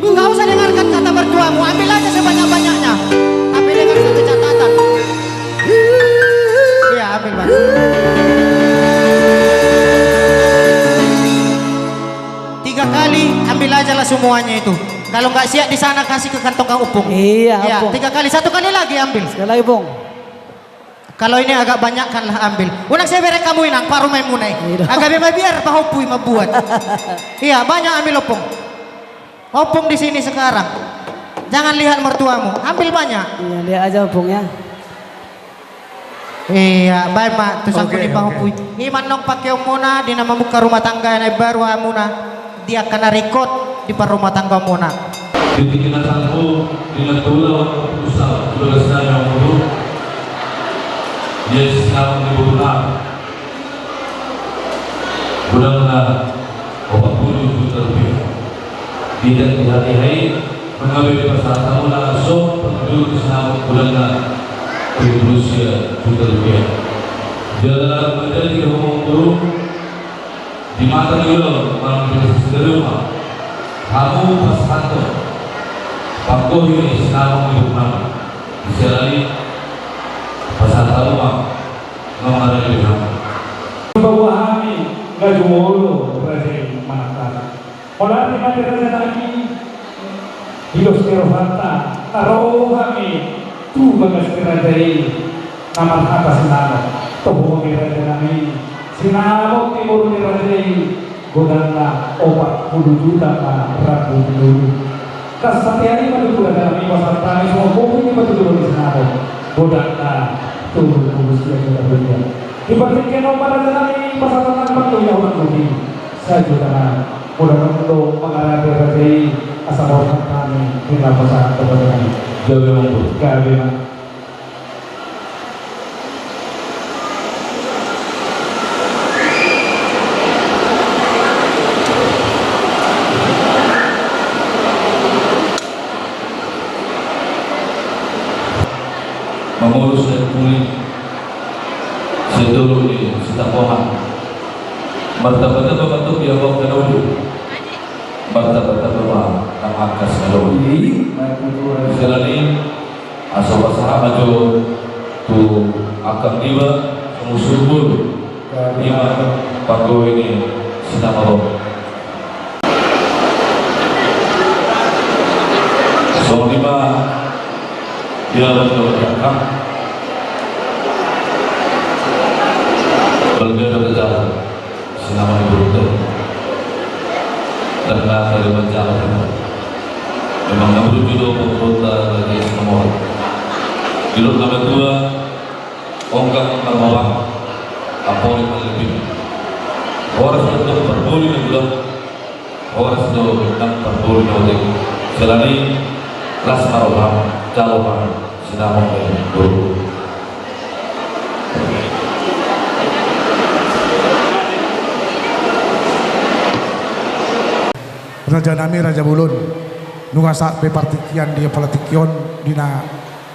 Nggak usah dengarkan kata mertuamu, ambil aja sebanyak-banyaknya. Tapi dengan satu catatan. Iya, ambil, Bang. Tiga kali, ambil aja lah semuanya itu. Kalau nggak siap di sana, kasih ke kantong kang Upung. Iya, Upung. Tiga kali, satu kali lagi ambil. Sekali lagi, Upung. Kalau ini agak banyak, kan lah ambil. Unang sai bereng hamu inang, parumaenmuna i. Iya. Agak be mabiar, pahompu i mambuat. Iya, banyak ambil, Upung. Ompung di sini sekarang. Jangan lihat mertuamu, ambil banyak. Iya, lihat aja, Ompung, ya. Iya, baen ma tu sangku ni pahompu i. Oke, oke. I ma annon pangkeonmuna di na mamungka rumah tangga na imbaru hamuna, di angka na ringkot di parrumatanggaonmuna. Di tingki na salpu, di na tula, waktu pusat, sudah selesai, yang dulu. Yes, sekarang di rumah. Godangna opat pulu juta rupiah. Di hatiha i, mangabei pasahat hamu na so panggilut sinamot godangna pitu pulu sia juta rupiah. Jala manjadi hamu boru di mata ni ulaon manang di sisi dari rumah. Hamu pasahathon panggohi ni sinamot ni boru nami. Di siala ni i pasahat hamu ma. Nunga marende hamu. Paboa hami na jumolo raja i manang tata. Holan i ma di raja nami, di dos ni rohanta, na ro hami tu bagas ni raja i, na marhata sinamot. Toho ma di raja nami, sinamot ni boru ni raja i, godangna opat pulu juta ma rambu ni boru. Asa hatiha i ma tutu raja nami pasahat hami songon bohi ni patujolo ni sinamot. Godangna tolu pulu sia juta rupiah. Di partingkian on ma raja nami pasahat hami panggohi na hurang boti. Sajuta nang. Molo on do mangarade raja i asa mauliate hami di na pasahat tu raja nami. Gabe ma. Gabe ma. Mangolu sian puli sian dolok ni Sitangkuang. Martamba-tamba ma antong di angka na uli. Martamba-tamba ma nang angka sinalongan. Siala ni i, asa pasahat ma jo tu angka niba songon suruhur. I ma panggohi ni sinamot on. Songon i ma. Ia, betul, ya, Kang. Berbeda-beda. Memang na burju do pamboruonta di Sinamot. Didok na matua, onggang marmabang, apoli marlebih. Horas do nang parboli na godang, horas do nang parboli na otik. Siala ni i, las ma roham, jalo ma sinamot ni boru. Raja nami, raja bolon, nunga sahat be partingkian di apala tingki on, di na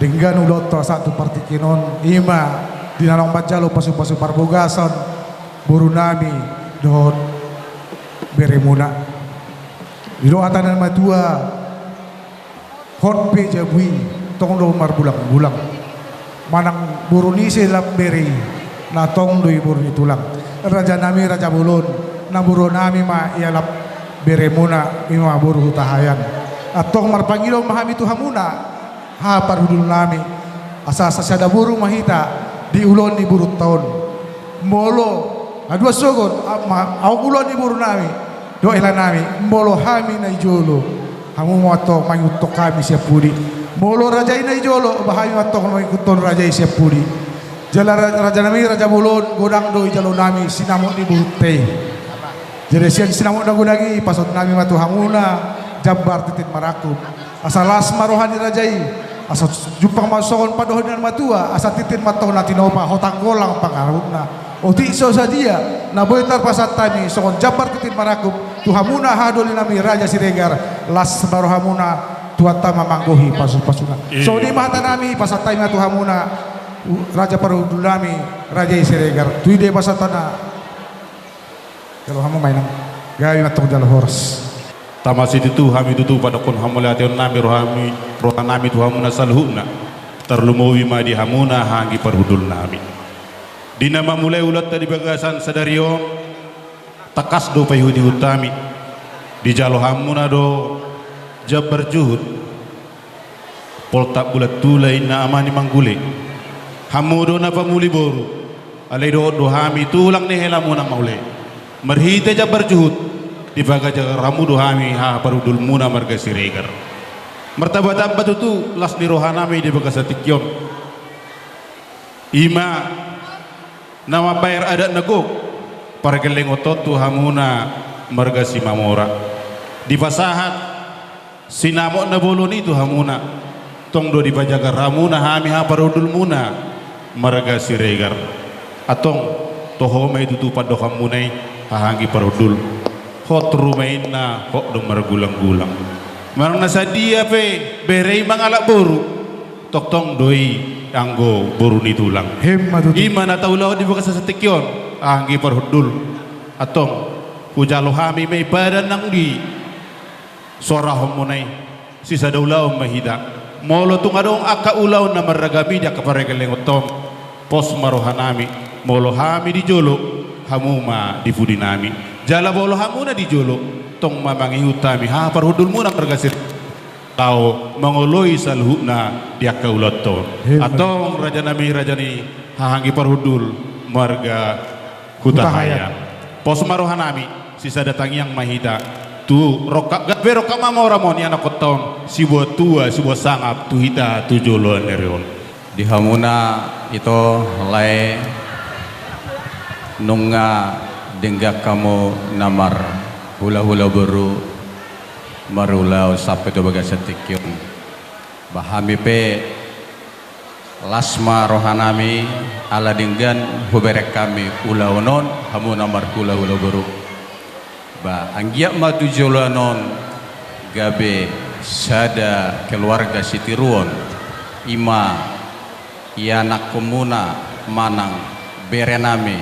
denggan ulaonta sahat tu partingkian on, i ma di na naung manjalo pasupasu parbagason boru nami dohot beremuna. Didok hata ni na matua, hot pe jabu i, tong do marbulangbulang. Manang boru ni ise lam bere i, na tong do i boru ni tulang. Raja nami, raja bolon, na boru nami ma ialap beremuna, i ma boru Hutahaean. Antong marpangido ma hami tu hamuna, haha parhundul nami, asa sasada boru ma hita di ulaon ni borunta on. Molo, na dua sogot, a-, ma-, ahu ulaon ni boru nami dohot hela nami, molo hami na i jolo, hamu ma antong mangihuthon hami sian pudi. Molo raja i na i jolo, ba hami ma antong mangihuthon raja i sian pudi. Jala ra-, raja nami, raja bolon, godang do dijalo nami sinamot ni borunta i. Jadi sian sinamot na godang i, pasahat nami ma tu hamuna jambar tintin marangkup. Asa las ma roha ni raja i, asa jumpang ma songon pandohan ni na matua, asa tintin ma antong na tinopa, hotang golang pangarahutna. Otik so sadia na boi tarpasahat hami songon jambar tintin marangkup tu hamuna haha doli nami Raja Siregar, las ma rohamuna, Tuhanta ma manggohi pasupasuna. Iya. Songon i ma hata nami, pasahat hami ma tu hamuna, u-, raja parhundul nami, Raja i Siregar. Tu i do pasahatna. Jalo hamu ma inang, gabe ma antong jala horas. Tama situtu hami tutu padokkon hamauliateon nami roha nami, roha nami tu hamuna saluhutna. Tarlumobi ma di hamuna haha anggi parhundul nami. Di na mamulai ulaonta di bagasan sadari on, tangkas do paihutihut hami. Dijalo hamuna do jambar juhut, poltak bulan tula, inna ama ni manggule. Hamu do na pamuli boru, alai dohot do hami tulang ni helamuna mauliate. Marhite jambar juhut, dipajagar hamu do hami haha parhundulmuna marga Siregar. Martambatamba tutu las ni roha nami di bagasan tingki on. I ma na mambahen adat na gok pargellengonta tu hamuna marga Simamora. Dipasahat sinamot na bolon i tu hamuna, tong do dipajagar hamuna hami haha parhundulmuna marga Siregar. Antong toho ma i tutu pandohanmuna i, haha anggi parhundul. Hot ruma inna, hot do margulanggulang. Manang na sadia pe bere i mangalap boru, tongtong do i anggo boru ni tulang. Emma tutu. I ma na taulahon di bagasan tingki on, anggi parhundul. Antong hujalo hami ma i padan nang di soarahonmuna i. Sisada ulaon ma hita. Molo tung adong angka ulaon na marragam i di angka pargellengonta on, pos ma roha nami. Molo hami di jolo, hamu ma di pudi nami. Jala molo hamu na di jolo, tong ma mangihut hami haha parhundulmuna marga Siregar, laho mangoloi saluhutna di angka ulaonta on. Emma. Antong raja nami, raja ni haha anggi parhundul marga Hutahaean. Hutahaean. Pos ma roha nami, sisada tangiang ma hita. Tu rongkap, gabe rongkap mamora ma on ianakhonta on, siboan tua, siboan sangap tu hita tu joloan ni ari on. Di hamuna ito lae, nunga denggan hamu na marhulahula boru marulaon sampe tu bagasan tingki on. Ba hami pe las ma roha nami, ala denggan hubereng hami ulaon on, hamu na marhulahula boru. Ba anggiat ma tu joloan on gabe sada keluarga sitiruon, i ma ianakhonmuna manang bere nami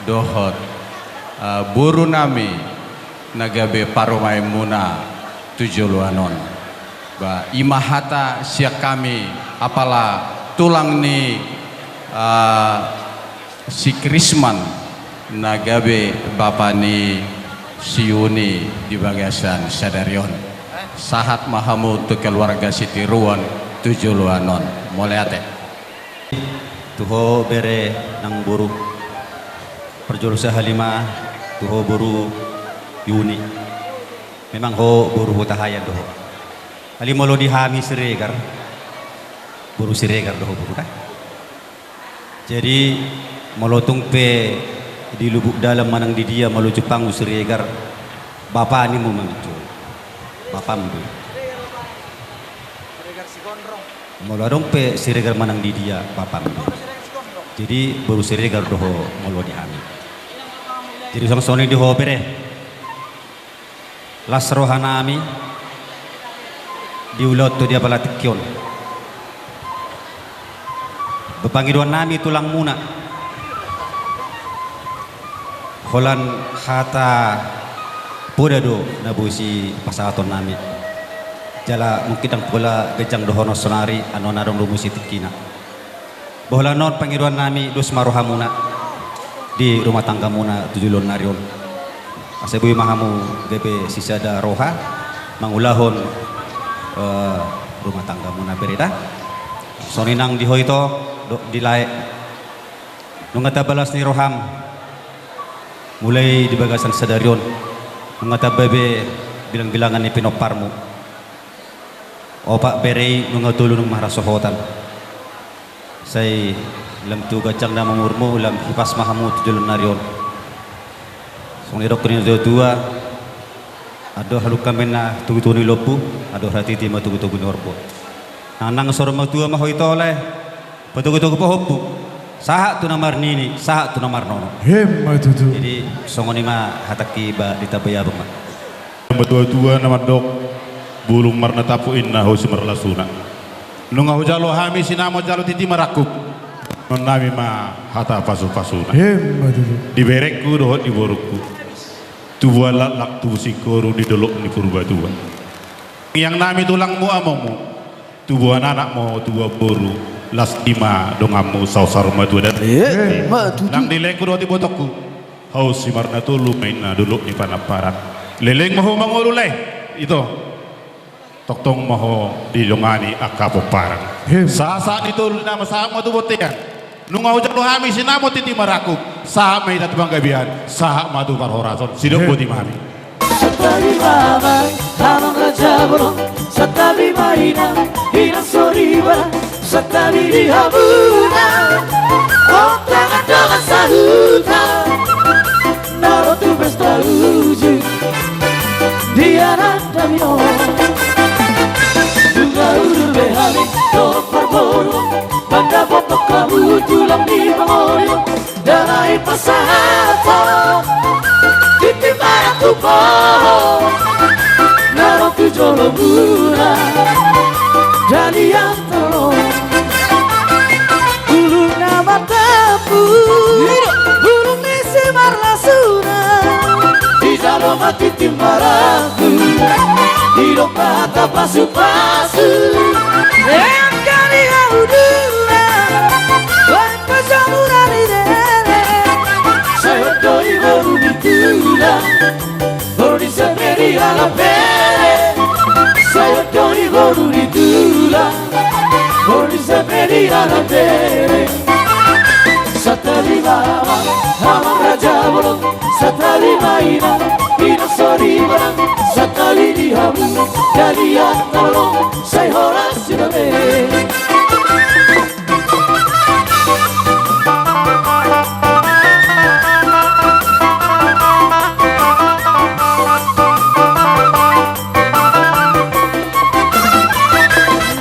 dohot, eh, boru nami na gabe parumaenmuna tu joloan on. Ba, i ma hata sian hami, apala tulang ni, ah, si Krisman, na gabe bapa ni si Yuni di bagasan sadari on. Sahat ma hamu tu keluarga sitiruon tu joloan on. Mauliate. Tu ho bere nang boru. Parjolo sahali ma tu ho boru Yuni. Memang ho boru Hutahaean do ho. Alai molo di hami Siregar, boru Siregar do ho boru da. Jadi molo tung pe di lubuk dalan manang di dia molo jumpangmu Siregar, bapam do i ma manjou. Bapam do i. Molo adong pe Siregar manang di dia, bapam do i. Jadi boru Siregar do ho molo di hami. Jadi songon i di ho bere. Las rohanami di ulaon tu dia pala tingki on. Pangidoannami tulangmuna. Holan hata poda do na boi sipasahatonnami. Jala mungkin ndang pola ganjang dohonon saonari, annon adong do muse tingkina. Boha holan on pangidoannami, dos ma rohamuna di rumah tanggamuna tu joloan ni ari on. Asa boi ma hamu gabe sisada roha mangulahon, eh, rumah tanggamuna bere da. Songon i nang di ho ito, do, di lae. Nunga tamba las ni roham. Mulai di bagasan sadari on. Nunga tamba be bilang-bilangan ni pinomparmu. Opat bere i nunga tolu nunga marhasohotan. Sai lam tu ganjang nama umurmu, lam hipas ma hamu tu joloan ni ari on. Songon nidok ni natua-tua, andor halumpang ma togu-togu ni lombu, andor hatiti ma togu-togu ni horbo. Nang, nang saur matua ma ho ito lae, patogu-togu pahompu, sahat tu na marnini, sahat tu na marnono. Emma tutu. Jadi songon i ma hatangki, ba ditambai abang ma. Natua-tua na mandok, bulung marnatampuk inna ho simarlasuna. Nunga hujalo hami sinamot jala titi marangkup, annon nami ma hata pasu-pasuna. Emma tutu. Di berengku dohot di borungku. Tubuan laklak tubu singkoru di dolok ni Purbatua. Inang nami tulangmu amongmu. Tubuan anak ma ho tubuan boru, las i ma donganmu saur-saur matua da. Emma tutu. Nang di laengku dohot di ibotongku. Ho simarnatolu ma inna dolok ni Panamparan. Leleng ma ho mangolu lae. Ito. Tongtong ma ho didongani angka pomparan. Emma. Sahat-sahat ni toru nama sahat ma tu bontean. Nunga hujalo hami sinamot titi marangkup, sahat ma hita tu panggabean, sahat ma tu parhorasan, sidok boti ma hami. Santabi ma amang, amang raja bolon, santabi ma inang, inang soriba, santabi di hamuna. Ontangan dongan sahuta, na ro tu pesta uju, di anan dami on. Nunga udur be hami dohot parboru, mandapothon hamu tulang ni pangoli, ndang lae pasahathon tintin marangkup, na ro tu jolomuna, dalihan tolong. Bulung na martampuk, bulung ni simarlasuna. Dijalo ma tintin marangkup, didok ma hata pasu-pasu. Angka di hauduran, baen pajamuran ni rere. Sai hot do i boru ni tulang, boru ni Saperi ala bere. Sai hot do i boru ni tulang, boru ni Saperi ala bere. Santabi ma amang, amang raja bolon, santabi ma inang, inang soriba, santabi di hamu, dalihan tolong, sai horas hita be.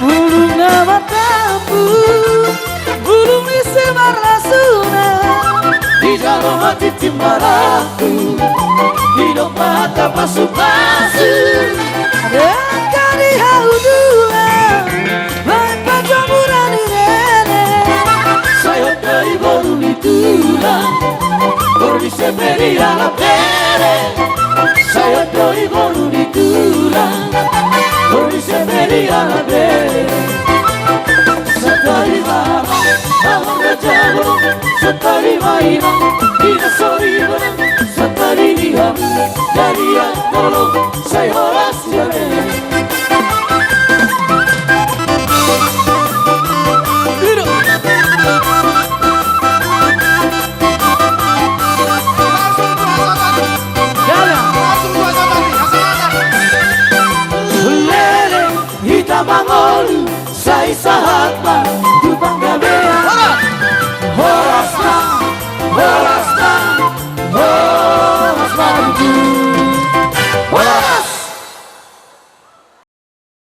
Bulung na martampuk, bulung ni simarlasuna. Dijalo ma tintin marangkup, didok ma hata pasu-pasu. Angka di hauduran, baen pajamuran ni rere. Sai hot do i boru ni tulang, boru ni Saperi ala bere. Sai hot do i boru ni tulang, boru ni Saperi ala bere. Santabi ma amang, amang raja bolon, santabi ma inang, inang soriba, santabi di hamu, dalihan tolong, sai horas hita be.